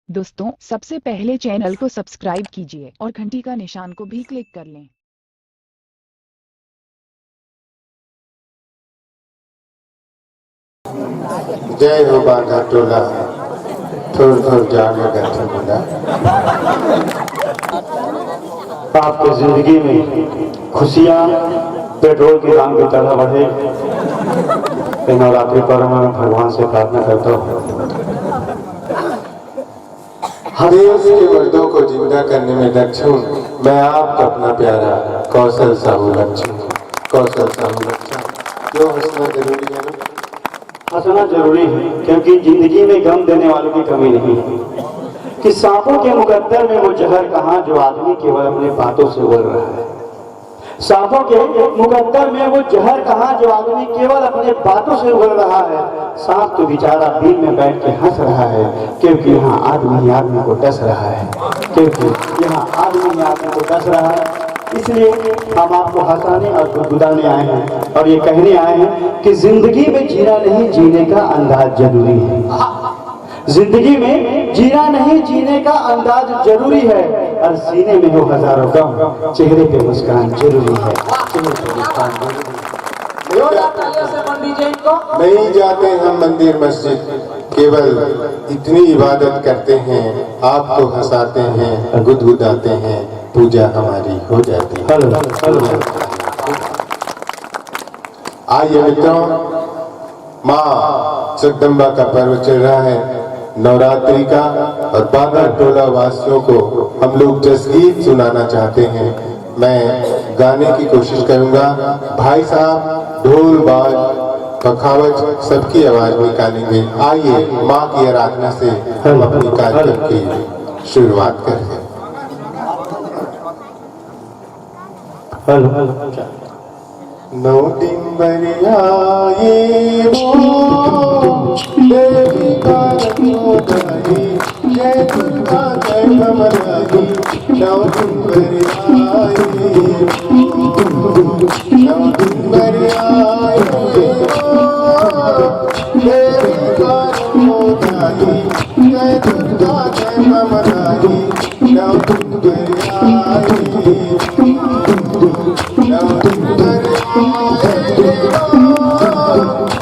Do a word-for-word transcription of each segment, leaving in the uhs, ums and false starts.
दोस्तों, सबसे पहले चैनल को सब्सक्राइब कीजिए और घंटी का निशान को भी क्लिक कर लें। जय हो बांधा टोला, थोर थोर जान लगा था बोला। आपके जिंदगी में खुशियां पेट्रोल के दाम की तरह बढ़े, ये नवरात्रि पर्व में भगवान से प्रार्थना करता हूँ। देश के मर्दों को जिंदा करने में दक्ष हूँ मैं, आपका अपना प्यारा कौशल साहू लक्ष्मण। कौशल साहू लक्ष्मण, क्यों हंसना जरूरी है ना? हंसना जरूरी है, क्योंकि जिंदगी में गम देने वालों की कमी नहीं है। कि सांपों के मुकद्दर में वो जहर कहाँ, जो आदमी केवल अपने बातों से उगल रहा है। सांपों के मुकद्दर में वो जहर कहाँ, जो आदमी केवल अपने बातों से उगल रहा है। सांप तो बेचारा बीन में बैठ के हंस रहा है, क्योंकि यहाँ आदमी ही आदमी को डस रहा है, क्योंकि यहाँ आदमी ही आदमी को डस रहा है। इसलिए हम आपको हंसाने और गुदगुदाने आए हैं और ये कहने आए हैं कि जिंदगी में जीना नहीं, जीने का अंदाज जरूरी है। जिंदगी में जीना नहीं, जीने का अंदाज जरूरी है। और सीने में हो हजारों गम, चेहरे पे मुस्कान जरूरी है। चेहरे पे मुस्कान जरूरी है। जोरदार तालियों से पंडित जी इनको। नहीं जाते हम मंदिर मस्जिद, केवल इतनी इबादत करते हैं, आपको हंसाते हैं, गुदगुदाते हैं, पूजा हमारी हो जाती है। Hello, hello. आइए मित्रों, माँ जगदम्बा का पर्व चल रहा है, नवरात्रि का, और बांधा टोला वासियों को हम लोग जसगीत सुनाना चाहते हैं। मैं गाने की कोशिश करूंगा। भाई साहब, ढोल, बाज, पखावज, सबकी आवाज निकालेंगे। आइए, माँ की आराधना से हम अपनी कार्यक्रम की शुरुआत करें। Hello, hello. नौ दिन बर आए वो देवी का रंगोदारी, जय दुर्गा जय कमलारी। नौ दिन बर आए वो, नौ दिन बर आए वो देवी का रंगोदारी, जय दुर्गा जय कमलारी। नौ दिन बर आए, नौ दिन बर आए,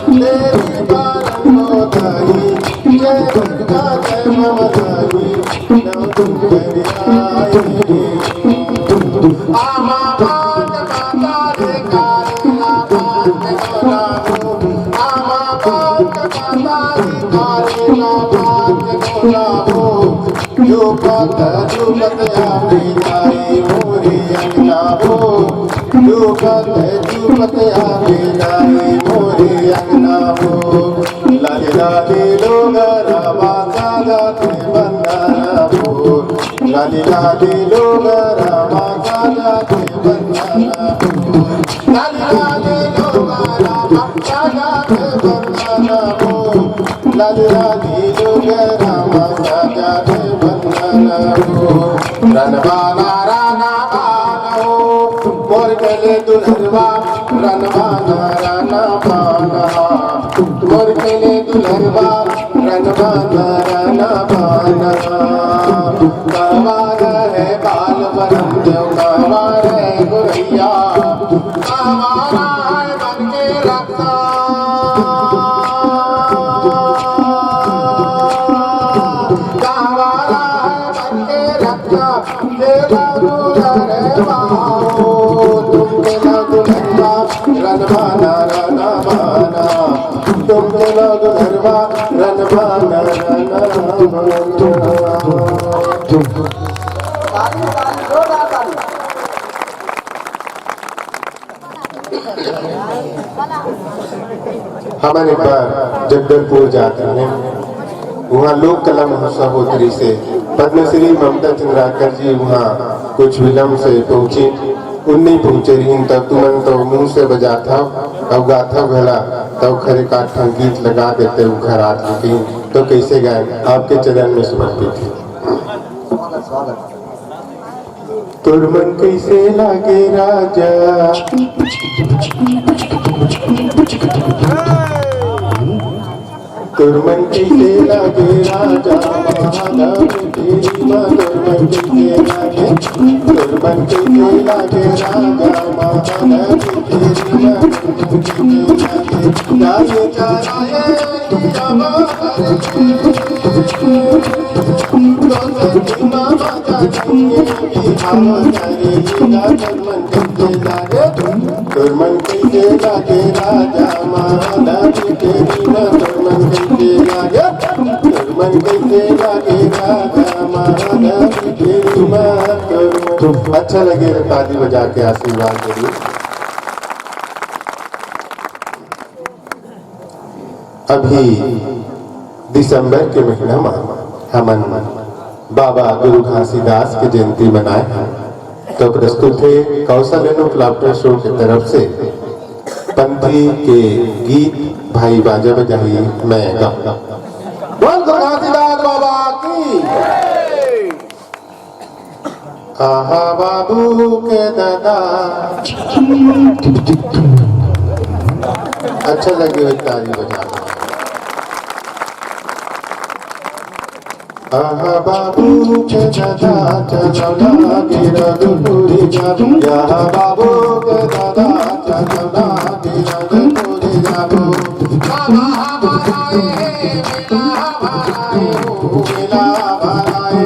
तेरी बारंगोदारी, जय दुर्गा जय ममतारी। नौ दिन बर आए, आमा पाट माता रे काली ना पाट बोला हो, आमा पाट माता रे काली ना पाट बोला हो। झूपत झूपत आवे दाई मोरे अंगना हो, झूपत झूपत आवे दाई मोरे अंगना हो। लाली लाली डोगरा माता जाते बंदना हो, लाली लाली डोगरा माता जाते बंदना हो, लाली लाली डोगरा माता जाते बंदना हो। लाली लाली डोगरा माता जाते बंदना हो। रनबाना रनबाना हो, मोर कले दुलरवा। रनबाना रनबाना, मोर कले दुलरवा। रनबाना रनबाना, कावार है बाल बना देव, कावार है गुरैया। कावार है मन के रखा। कावारा है मन के रखा, तेरा दूर रे बाबू, तुम के ना दुल्हनवा, रनवाना, रनवाना, तुम के ना दुल्हनवा, रनवाना, रनवाना। ताली, ताली, जोरदार ताली। हमन एक बार जगदलपुर जात रहेन, उहाँ लोक कला महोत्सव होत रहिसे। पद्मश्री ममता चंद्राकर जी उहाँ कुछ विलंब से पहुँचिन, उन नइ पहुँचे रहिन, त तुमन तो मुँह से बजाथव अउ गाथव घला, त खरे का ठन गीत लगा देते, उखर आत लेकिन तो कइसे गाएन? आपके चरण में समर्पित है। तोर मन कइसे लागे राजा? तुरमन कइसे लागे राजा महादेव तेरी माँ, तुरमन कइसे लागे, तुरमन कइसे लागे राजा महादेव तेरी माँ, तुरमन कइसे लागे, गाये जा रहे तुरमन कइसे लागे राजा महादेव तेरी माँ, तुरमन कइसे लागे, तुरमन कइसे लागे राजा महादेव तेरी माँ, तुरमन। अच्छा लगे तो ताली बजा के आशीर्वाद दे दो। अभी दिसंबर के महीना म हमन बाबा गुरु घासीदास के जयंती मनाए हन, तो प्रस्तुत हे कौशल एंड उपलब्ध शो के तरफ से पंथी के गीत भाई बाजा बजाही मैं गाऊं। बोल घासीदास बाबा की। आहा बाबू के दादा। अच्छा लगे हो ताली बजा। आहा बाबू के दादा चलना गिरद पूरी जाबू। आहा बाबू के दादा चलना गिरद पूरी जाबू। बाबा हमारा ए मेला हमारा ए मेला हमारा ए।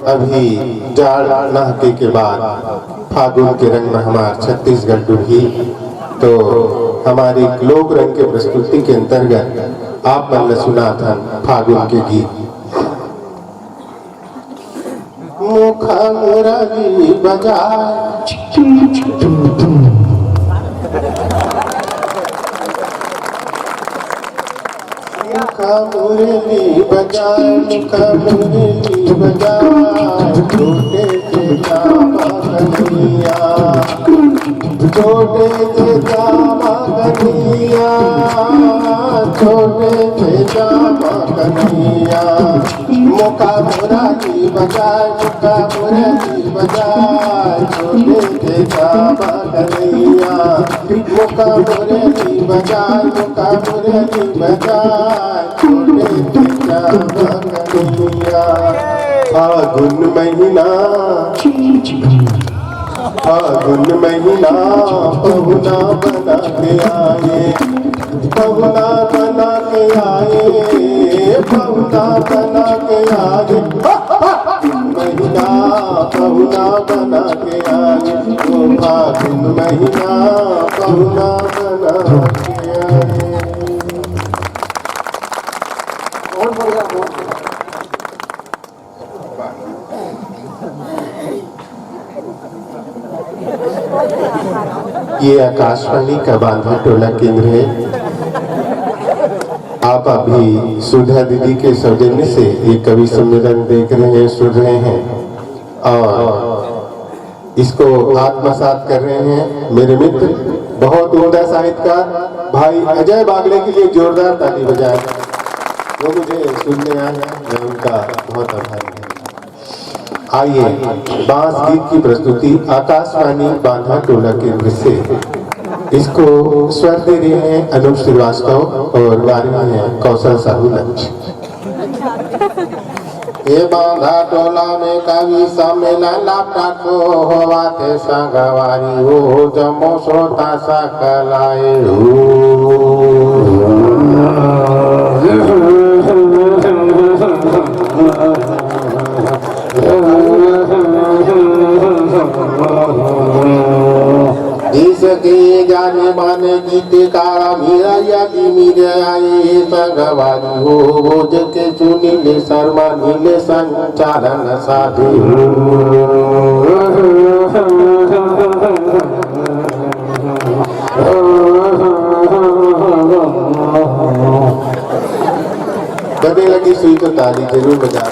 अभी जाड़ नहाके के बाद फागुन के रंग में हमार छत्तीसगढ़ डूबही, तो हमारे लोक रंग के प्रस्तुति के अंतर्गत आप मन ल सुनात हन फागुन के गीत। मुखा मुरली बजाए, मुखा मुरली बजाए, मुखा मुरली बजाए, छोटे से श्यामा कन्हैया, छोटे से श्यामा कन्हैया, छोटे से श्यामा कन्हैया। मुखा मुरली बजाए, मुखा मुरली बजाए, छोटे से श्यामा कन्हैया। मुखा मुरली बजाए, मुखा मुरली बजाए, छोटे से श्यामा कन्हैया। फागुन महीना, फागुन महीना पहुना बना के आए, पहुना बना के आए, पहुना बना के आए। महीना पहुना बना के आए, ओ फागुन महीना पहुना बना के आए। बहुत बढ़िया, बहुत बढ़िया। ये आकाशवाणी का बांधा टोला केंद्र है। आप अभी सुधा दीदी के सौजन्य से ये कवि सम्मेलन देख रहे हैं, सुन रहे हैं और इसको आत्मसात कर रहे हैं मेरे मित्र, बहुत उम्दा साहित्यकार भाई अजय बागले के लिए जोरदार ताली बजाएं। वो मुझे सुनने आए हैं, मैं उनका बहुत आभारी हूँ। आइए, बांस गीत की प्रस्तुति आकाशवाणी बांधा टोला केंद्र से। इसको स्वर दे रहे हैं अनूप श्रीवास्तव और गा रहे हैं कौशल साहू लक्ष। ये बांधा टोला में कवि सम्मेलन लापटा को होवा थे संगवारी हो जम्मो श्रोता सकलाए हो। इसके जाने माने गीतकार मीरा यादव मेरे आए संगवारी हो, भोज के सुनील शर्मा नील संचालन साधु। बने लगी सुई तो ताली जरूर बजा।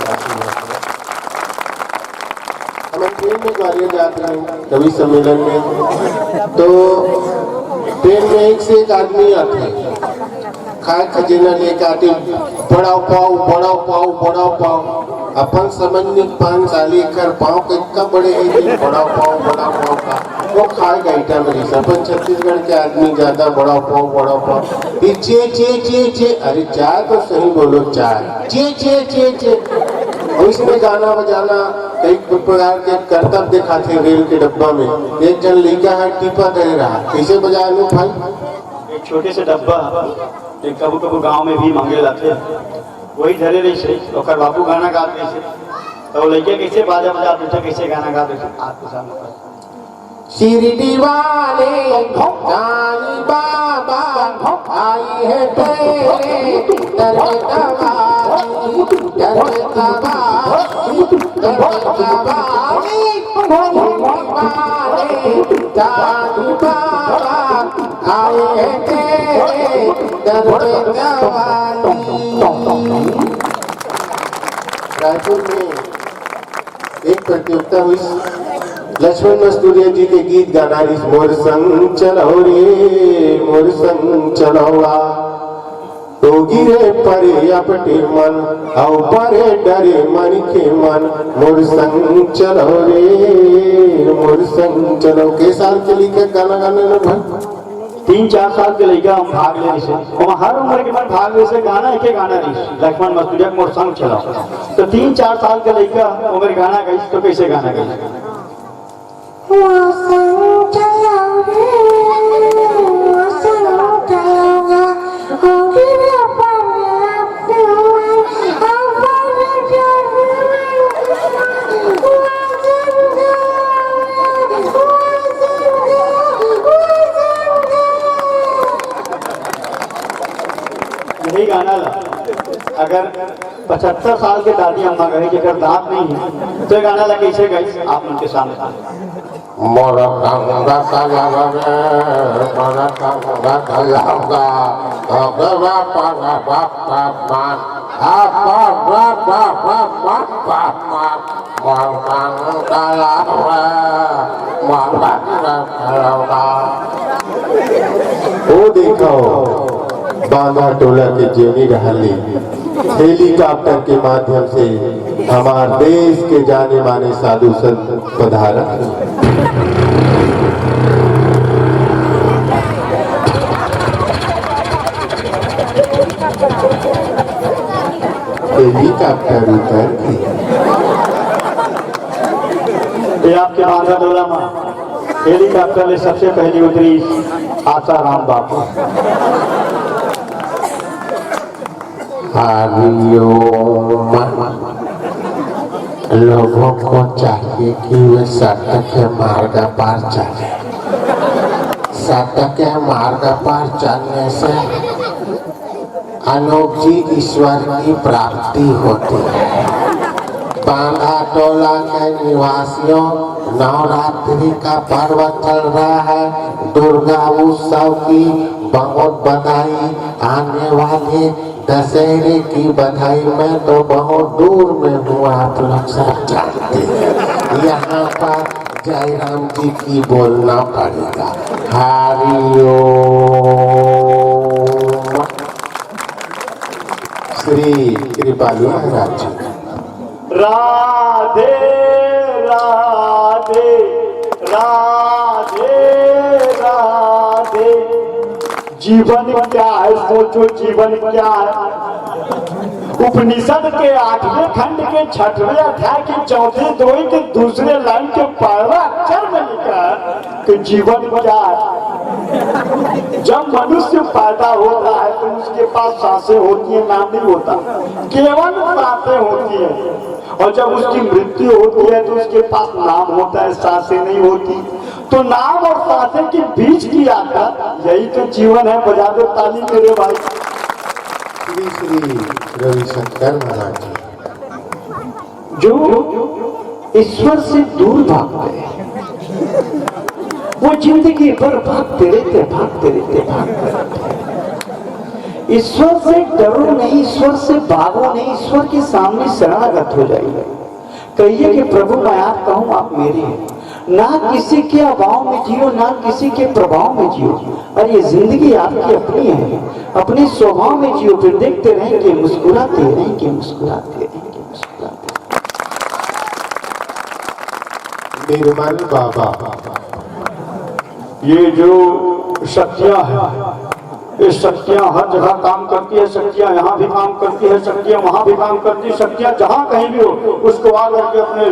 हमन ट्रेन में ग्वालियर जात रहे। कवि सम्मेलन में, तो ट्रेन में एक से एक आदमी आथे, खाए खजेना लेके आथे, बड़ा पाव, बड़ा पाव, बड़ा पाव। अपन समझ नहीं पान साली एकर पाव कितना बड़े है, ये बड़ा पाव, बड़ा पाव का। वो खाए गईठा में रहिस। अपन छत्तीसगढ़ के आदमी ज्यादा बड़ा पाव, बड़ा पाव। ये चे, चे, चे, चे। अरे चाय तो सही बोलो, चाय। चे, चे, चे, चे। और इसमें गाना बजाना, कई प्रकार के करतब दिखाथे रेल के डब्बा में। एक झन लइका ह टीपा धरे रहा, कइसे बजाए लो भाई? एक छोटे से डब्बा, एक कभू कभू गांव में भी मांगे लाथे, वही धरे रहिस हे, ओकर बाबू गाना गात रहिस हे, तो वो लइका कैसे बाजा बजात रहिस हे, कैसे गाना गात रहिस हे, आपके सामने। शिरडी वाले साईं बाबा आए हैं तेरे दरबार, दरबार, दरबार, साईं बाबा आए हैं तेरे दरबार। रायपुर में एक प्रतियोगिता हुई, लक्ष्मण मस्तुरिया जी के गीत गाना रहिस, मोर संग चलो रे, मोर संग चलो आ। तो गिरे परे अपटे मन, अउ परे डरे मन के मन, मोर संग चलो रे, मोर संग चलो। के साल के लइका गाना गाने लगभग? तीन चार साल के लइका हम भाग ले रहिस हे। ओमा हर उम्र के मन भाग ले रहिस हे, गाना एके गाना रहिस, लक्ष्मण मस्तुरिया के मोर संग चलो। तो तीन चार साल के लइका ओमेर गाना गाइस, तो कैसे गाना गाइस? यही गाना ला अगर पचहत्तर साल के दादी अम्मा गाही, जेकर दांत नहीं है, तो ये गाना ला कैसे गाइस आप मन के सामने? मोर गंगा तलवा रे, मोर गंगा तलवा, भगवा पग पग पग मान, आ पग पग पग पग पग मान, मोर गंगा तलवा, मोर गंगा तलवा। ओ देखो, बांधा टोला के जेनी रहली हेलीकॉप्टर के माध्यम से हमार देश के जाने माने साधु संत पधारत हे। हेलीकॉप्टर उतर के ये आपके बांधा टोला में हेलीकॉप्टर में सबसे पहले उतरी आसाराम बापू। हरिओम। लोगों को चाहिए कि वे सत्य के मार्ग पर चले। सत्य के मार्ग पर चलने से अनूप जी ईश्वर की प्राप्ति होती है। बांधा टोला के निवासियों, नवरात्रि का पर्व चल रहा है, दुर्गा उत्सव की बहुत बधाई। आने वाले दशहरे की बधाई मैं तो बहुत दूर में हूँ, आप लोग सब जानते हैं। यहाँ पर जय राम जी की बोलना पड़ेगा। हरि ओम। श्री कृपालु महाराज जी। राधे राधे, राधे राधे। जीवन क्या है, सोचो, जीवन क्या है? उपनिषद के आठवें खंड के छठवें अध्याय की चौथी द्रोही के दूसरे लाइन के पहला अक्षर में लिखा है कि जीवन क्या है। जब मनुष्य पैदा होता है तो उसके पास सांसें होती हैं, नाम नहीं होता, केवल सांसें होती हैं। और जब उसकी मृत्यु होती है तो उसके पास नाम होता है, सांसें नहीं होती। तो नाम और सांसें के बीच की यात्रा, यही तो जीवन है। बजा दो ताली मेरे भाई। श्री श्री रविशंकर महाराज जी। जो ईश्वर से दूर भागते हैं, वो जिंदगी भर भागते रहते, भागते रहते, भागते रहते। ईश्वर से डरो नहीं, ईश्वर से भागो नहीं, ईश्वर के सामने शरणागत हो जाइए। कहिए कि प्रभु, मैं आपका हूं, आप मेरे हैं। ना किसी के अभाव में जियो, ना किसी के प्रभाव में जियो। और ये जिंदगी आपकी अपनी है, अपने स्वभाव में जियो, फिर देखते रहेंगे, मुस्कुराते रहेंगे, मुस्कुराते रहेंगे, मुस्कुराते रहेंगे। निर्मल बाबा, ये जो शक्तियां हैं, ये शक्तियां हर जगह काम करती है, शक्तियां यहाँ भी काम करती है, शक्तियां वहां भी काम करती है, शक्तियां जहां कहीं भी हो, उसको आ करके अपने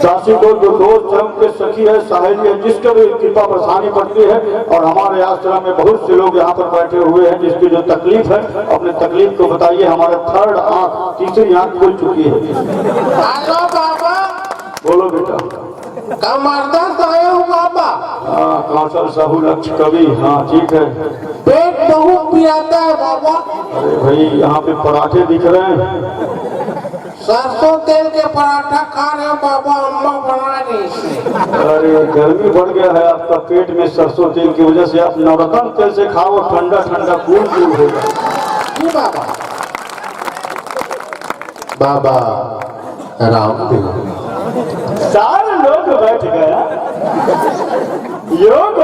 दासी को, जो दोस्त है, उनके सखी है, सहेली है, जिसके भी कृपा बरसानी पड़ती है। और हमारे आश्रम में बहुत से लोग यहाँ पर बैठे हुए हैं, जिसकी जो तकलीफ है, अपने तकलीफ को बताइए। हमारा थर्ड आंख, तीसरी आंख खुल चुकी है। हेलो बाबा। बोलो बेटा। कमरदा साहेब बाबा। हाँ, कांसल साहू लक्ष कवि, हाँ, ठीक है। पेट बहुत पिराता है बाबा। अरे भाई, यहाँ पे पराठे दिख रहे हैं। सरसों तेल के पराठा खा रहे हैं बाबा, अम्मा बना रही है। अरे, गर्मी बढ़ गया है आपका पेट में, सरसों तेल की वजह से। आप नवरत्न तेल से खाओ, ठंडा ठंडा कूल कूल होगा। जी बाबा। बाबा रामदेव। सारे लोग बैठ गया। योग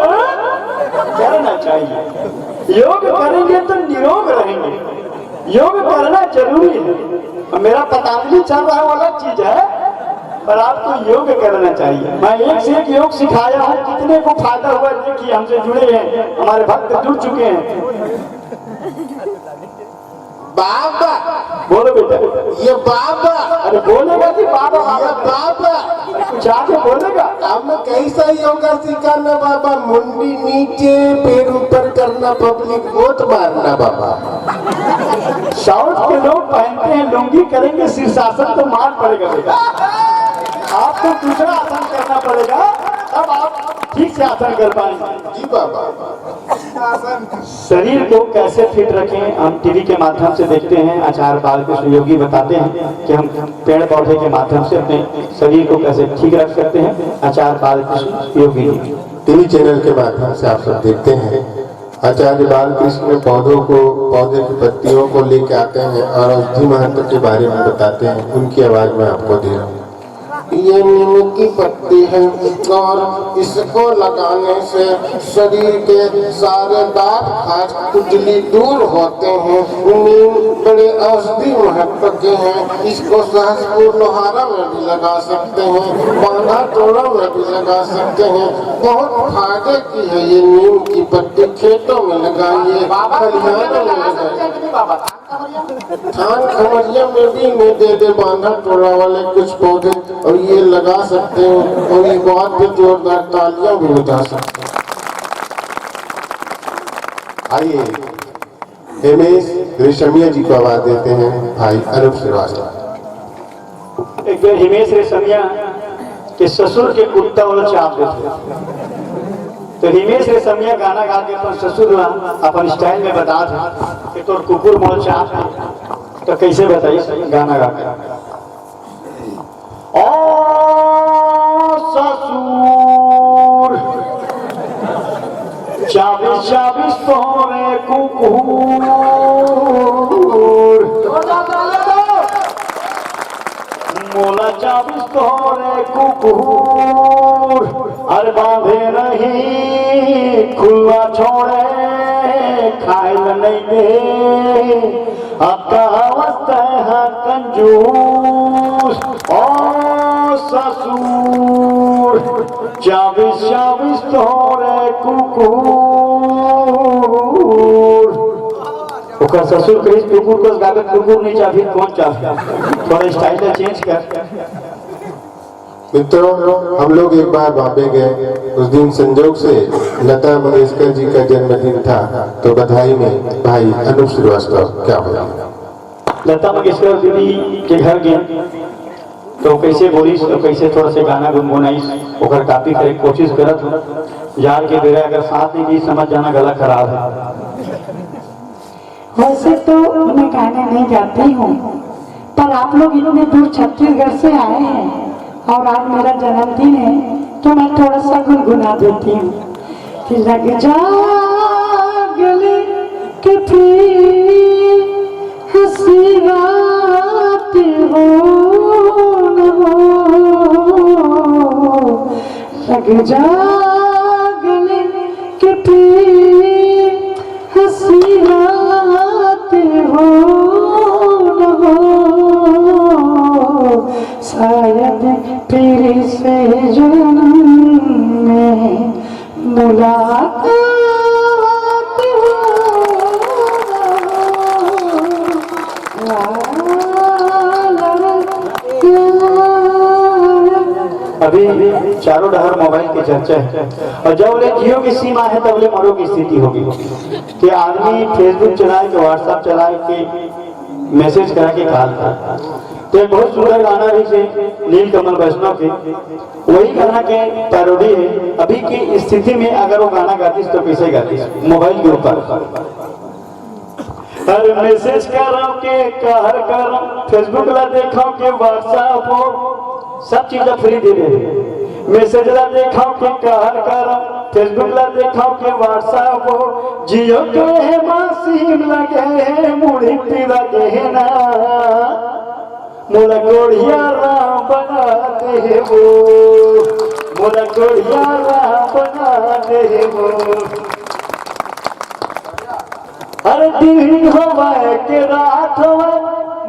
करना चाहिए, योग करेंगे तो निरोग रहेंगे। योग करना जरूरी है। मेरा पतंजलि चल रहा है, वो अलग चीज है, पर आपको योग करना चाहिए। मैं एक से एक योग सिखाया हूँ, कितने को फायदा हुआ, देखिए, हमसे जुड़े हैं, हमारे भक्त जुड़ चुके हैं। बाबा। बोलो बेटा। ये बाबा। अरे बोलेगा जी बाबा, बाबा। ये बाबा। कुछ आगे बोलेगा। हम कैसा योगा सिखाना बाबा? मुंडी नीचे, पैर ऊपर करना, पब्लिक बहुत मारना बाबा। साउथ के लोग पहनते हैं लुंगी, करेंगे शीर्षासन तो मार पड़ेगा बेटा। आपको दूसरा आसन करना पड़ेगा, तब आप ठीक से आसन कर पाएंगे। जी बाबा। शरीर को कैसे फिट रखें, हम टीवी के माध्यम से देखते हैं। आचार्य बालकृष्ण योगी बताते हैं कि हम पेड़ पौधे के माध्यम से अपने शरीर को कैसे ठीक रख सकते हैं। आचार्य बालकृष्ण योगी जी। टीवी चैनल के माध्यम से आप सब देखते हैं, आचार्य बालकृष्ण पौधों को, पौधे की पत्तियों को लेके आते हैं और औषधि महत्व के बारे में बताते हैं। उनकी आवाज में आपको दे रहा हूँ। ये नीम की पत्ती है और इसको लगाने से शरीर के सारे दांत, खाज, खुजली दूर होते हैं। नीम बड़े औषधि महत्व के हैं। इसको सहसपुर लोहारा में भी लगा सकते हैं, बांधा टोला में भी लगा सकते हैं। बहुत फायदे की है ये नीम की पत्ती। खेतों में लगाइए, खलिहानों में लगाइए। थान खमरिया में भी इन्हें दे दे बांधा टोला वाले कुछ पौधे, और ये लगा सकते हैं और इस बात पे जोरदार तालियां भी बजा सकते हैं। आइए, हिमेश रेशमिया जी को आवाज देते हैं, भाई अनूप श्रीवास्तव। एक बेर हिमेश रेशमिया के ससुर के कुत्ता वाला चाप देथे। तो हिमेश रेशमिया गाना गा के अपन ससुर ला अपन स्टाइल में बता दे कि तोर कुकुर मोला चाप दे। तो कैसे बताइए गाना गा के? ओ ससुर, चाबिस चाबिस तोरे कुकुर, मोला चाबिस तोरे कुकुर, अरे बांधे नहीं खुला छोड़े, खाए ल नहीं दे, अब का अवस्था है कंजूस। ओ ससुर, चाबिस चाबिस तोरे कुकुर। ओकर ससुर कहिस, "कुकुर कस गागत कुकुर नहीं चाबही, कौन चाबही?" थोड़ा स्टाइल चेंज कर। मित्रों, हम लोग एक बार बॉम्बे गए। उस दिन संजोग से लता मंगेशकर जी का जन्मदिन था, तो बधाई में भाई अनूप श्रीवास्तव, क्या बोला? लता मंगेशकर दीदी के घर गए, तो कैसे बोलिस, तो कैसे थोड़ा से गाना गुनगुनाइस, ओकर कॉपी करे के कोशिश करत हूँ। जाड़ के बेरा अगर साथ नहीं दी, समझ जाना गला खराब है। वैसे तो मैं गाना नहीं गाती हूँ, पर आप लोग इतने दूर छत्तीसगढ़ से आए हैं और आज मेरा जन्मदिन है, तो मैं थोड़ा सा गुनगुना देती हूँ कि लग जा गले के फिर हंसी रात हो न हो, जागले के पीर हसीना ते हो न हो, शायद फिर से जन्म में मुलाकात हो। अभी चारों डहर मोबाइल के चर्चा है, और जब ले जियो के सिम आए हैं, तब ले मरो के स्थिति होगे कि आदमी Facebook चलाए के, WhatsApp चलाए के, मैसेज करा के कॉल कर। तो एक बहुत सुंदर गाना भी है नील कमल वैष्णव के, वही गाना के पैरोडी है। अभी की स्थिति में अगर वो गाना गातीस तो कैसे गातीस, मोबाइल के ऊपर। अरे मैसेज करव के कहर करव, Facebook ला देखव के WhatsApp हो, सब चीज ला फ्री दे दे। मैसेज ला देखव के कहर करव, Facebook ला देखव के WhatsApp हो, जियो के हे मासीम लगे हे, मुड़ी पीरा के हे ना। मोला कोढ़िया राम बना दे वो, मोला कोढ़िया राम बना दे वो। अरे दिन होवय के रात होवय,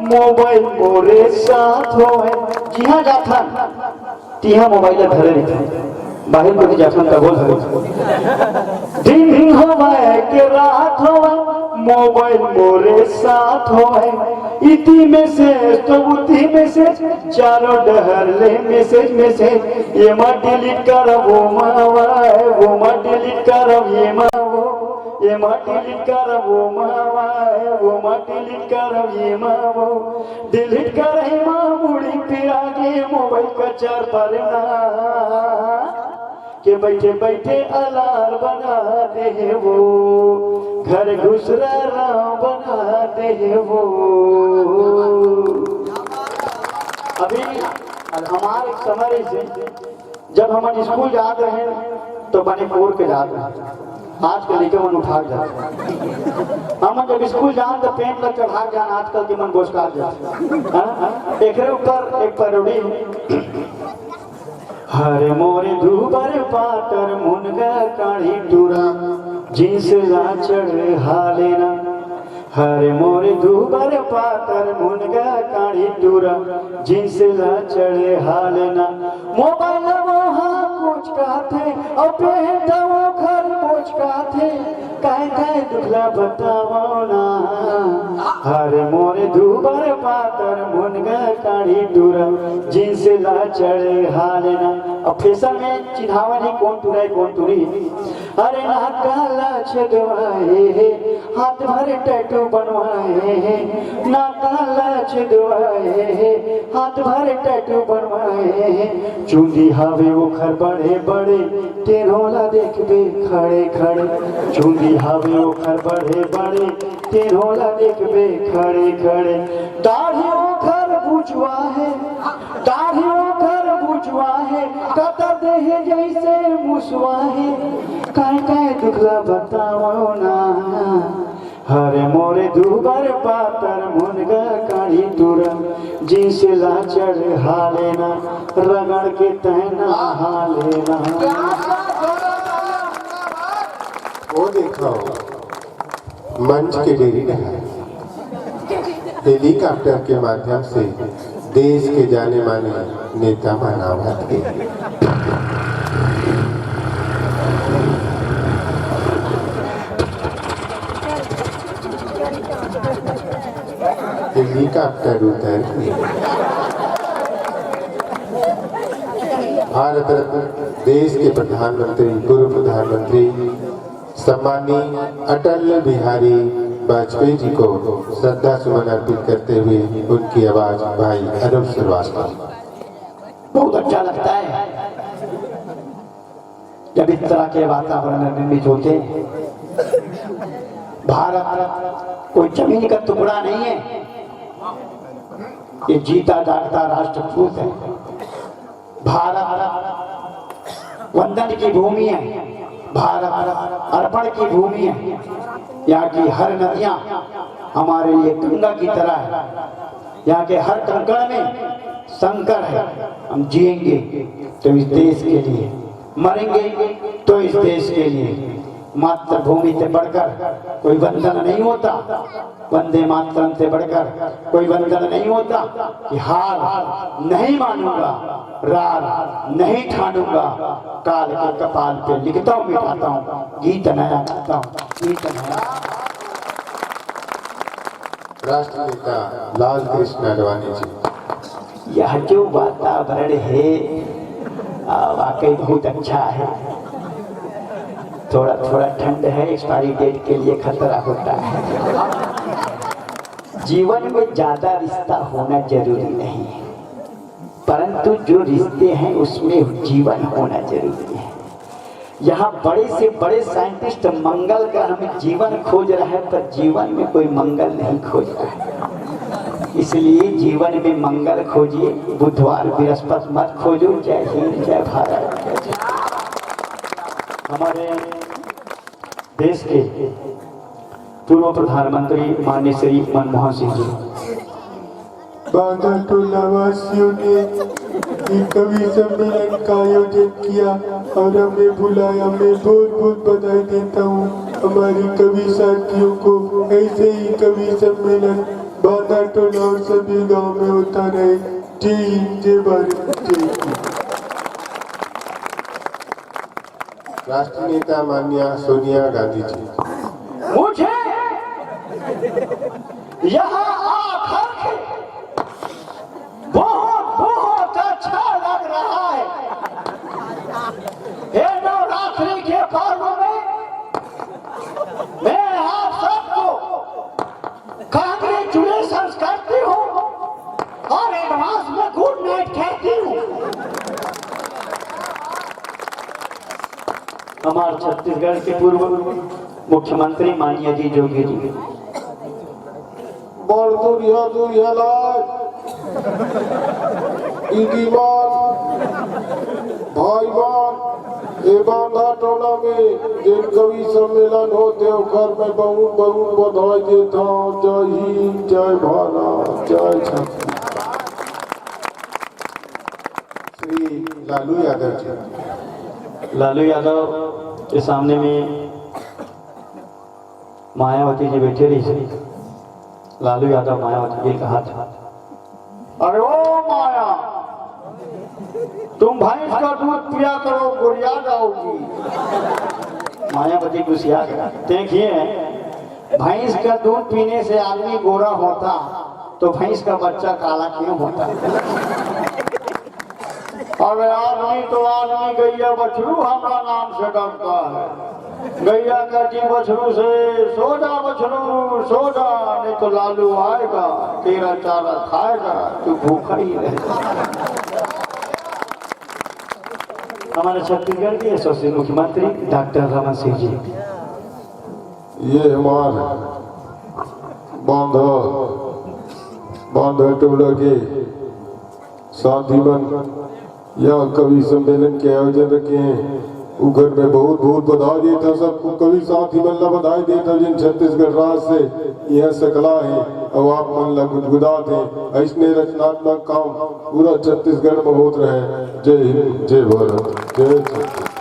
मोबाइल मोरे साथ होवय। जिहाँ जाथन, तिहाँ मोबाइल धरे रहिथे। बाहिर कोती जाथन तभो धरे। दिन होवय के रात होवय, मोबाइल मोरे साथ होवय। इति मैसेज तो उति मैसेज, चारों डहर ले मैसेज, मैसेज। ये मा डिलीट करव, वो मा आवय, वो मा डिलीट करव, ये मा आवय। ये मा डिलीट करव, वो मा आवय, वो मा डिलीट करव, ये मा आवय। डिलीट करही मा मुड़ी पिरा गे, मोबाइल कचर परना। के बैठे बैठे अलार बना दे वो, घर घुसरा राम बना दे वो। अभी हमार एक समय रहिसे, जब हमन स्कूल जात रहेन, तो बने कोर के जात रहेन। आज के लइका मन उठा के जात रहेन। हमन जब स्कूल जान, तो पैंट ला चढ़ा के जान, आजकल के मन बोचका जात। हाँ? एकरे ऊपर एक पैरोडी है। हरे मोरे दूबर पातर मुनगा काढ़ी टूरा, जींस ला चढ़ा लेना। हरे मोरे दूबर पातर मुनगा काढ़ी टूरा, जींस ला चढ़ा लेना। मोबाइल वो हाँ कुछ कहथे, और पेट वो घर कुछ कहथे। काय काय दुखला बतावव ना। हरे मोरे दूबर पातर मुनगा काढ़ी टूरा, जींस ला चढ़ा लेना। अब फैशन में चिन्हावन ही कोन टूरा है, कोन टूरी। अरे नाक ला छेदवाए हे, हाथ भर टैटू बनवाए हे। नाक ला छेदवाए हे, हाथ भर टैटू बनवाए हे। चुंदी हावे ओखर बड़े बड़े, तेनो ला देखबे खड़े खड़े। चुंदी हावे ओखर बड़े बड़े, तेनो ला देखबे खड़े खड़े। दाढ़ी ओखर बुझवा हे, दाढ़ी ओखर बुझवा हे, कतर देहे जैसे मुसवा हे। काय काय दुखला बतावव ना। हरे मोरे दूबर पातर मुनगा काढ़ी टूरा, जींस ला चढ़ा लेना, रगड़ के तैं नहा लेना। वो देखो, मंच के डेरी डहर हेलीकॉप्टर के माध्यम से देश के जाने माने नेता मन आवत हे। हेलीकॉप्टर उतर के भारत रत्न देश के प्रधानमंत्री, पूर्व प्रधानमंत्री सम्माननीय अटल बिहारी वाजपेयी जी को श्रद्धा सुमन अर्पित करते हुए उनकी आवाज भाई अनूप श्रीवास्तव। बहुत अच्छा लगता है जब इस तरह के वातावरण निर्मित होते हैं। भारत कोई जमीन का टुकड़ा नहीं है, ये जीता जागता राष्ट्रपूत है। भारत वंदन की भूमि है, भारत अर्पण की भूमि है। यहाँ की हर नदियां हमारे लिए गंगा की तरह है। यहाँ के हर कंकड़ में शंकर है। हम जिएंगे तो इस देश के लिए, मरेंगे तो इस देश के लिए। मातृभूमि से बढ़कर कोई वंदन नहीं होता, वंदे मातरम से बढ़कर कोई वंदन नहीं होता। कि हार नहीं मानूंगा, रार नहीं ठानूंगा, काल के कपाल पे लिखता हूँ, मिटाता हूँ, गीत नया गाता हूँ, गीत नया। राष्ट्रीय नेता लाल कृष्ण आडवाणी जी। यह जो वातावरण है, आ, वाकई बहुत अच्छा है। थोड़ा थोड़ा ठंड है, एक्सपायरी डेट के लिए खतरा होता है। जीवन में ज्यादा रिश्ता होना जरूरी नहीं है, परंतु जो रिश्ते हैं उसमें जीवन होना जरूरी है। यहाँ बड़े से बड़े साइंटिस्ट मंगल ग्रह में जीवन खोज रहे हैं, पर जीवन में कोई मंगल नहीं खोज रहा है। इसलिए जीवन में मंगल खोजिए, बुधवार बृहस्पति मत खोजो। जय हिंद, जय भारत, जय जय। हमारे देश के पूर्व प्रधानमंत्री माननीय श्री मनमोहन सिंह जी। बांदा टोला वासियों ने ये कवि सम्मेलन का आयोजन किया और हमें बुलाया। मैं बहुत बहुत बधाई देता हूँ हमारे कवि साथियों को। ऐसे ही कवि सम्मेलन बांदा टोला और सभी गांव में होता रहे। जय हिंद, जय भारत, जय हिंद। राष्ट्रीय नेता माननीय सोनिया गांधी जी। मुझे यहाँ आकर के बहुत, बहुत अच्छा लग रहा है। हे नवरात्रि के पर्व में मैं आप सबको कांग्रेचुलेशन करती हूँ और एडवांस में गुड नाइट कहती हूँ। हमारे छत्तीसगढ़ के पूर्व मुख्यमंत्री माननीय जी जोगी जी। बड़ दुरिहा दुरिहा लाय, दीदी मन, भाई मन, ए बांधा टोला में जेन कवि सम्मेलन होथे, ओकर में बहुत बहुत बधाई देथंव। जय हिंद, जय भारत, जय छत्तीसगढ़। श्री लालू यादव जी। लालू यादव के सामने में मायावती जी बैठे रहिस। लालू यादव मायावती जी कहा था, "अरे ओ माया, तुम भैंस का दूध पिया करो, गोरिया जाओगी।" मायावती गुस्सिया गया। देखिए, भैंस का दूध पीने से आदमी गोरा होता, तो भैंस का बच्चा काला क्यों होता? अरे आदमी तो आदमी, गैया बछरू हमारा नाम से डरता है। गैया कहती बछरू से, "सो जा बछरू, सो जा, नहीं तो लालू आएगा, तेरा चारा खाएगा, तू भूखा ही रहेगा।" हमारे छत्तीसगढ़ के यशस्वी मुख्यमंत्री डॉक्टर रमन सिंह जी। ये हमार बांधा, बांधा टोला के साथी मन या कवि सम्मेलन के आयोजन रखे हैं, उघर में बहुत बहुत बधाई देता सबको। कवि साथी मन ला बधाई देता, जिन छत्तीसगढ़ राज से यहाँ सकला है और आप मन ला गुदगुदात है। ऐसने रचनात्मक काम पूरा छत्तीसगढ़ में होत रहे। जय हिंद, जय भारत, जय छत्तीसगढ़।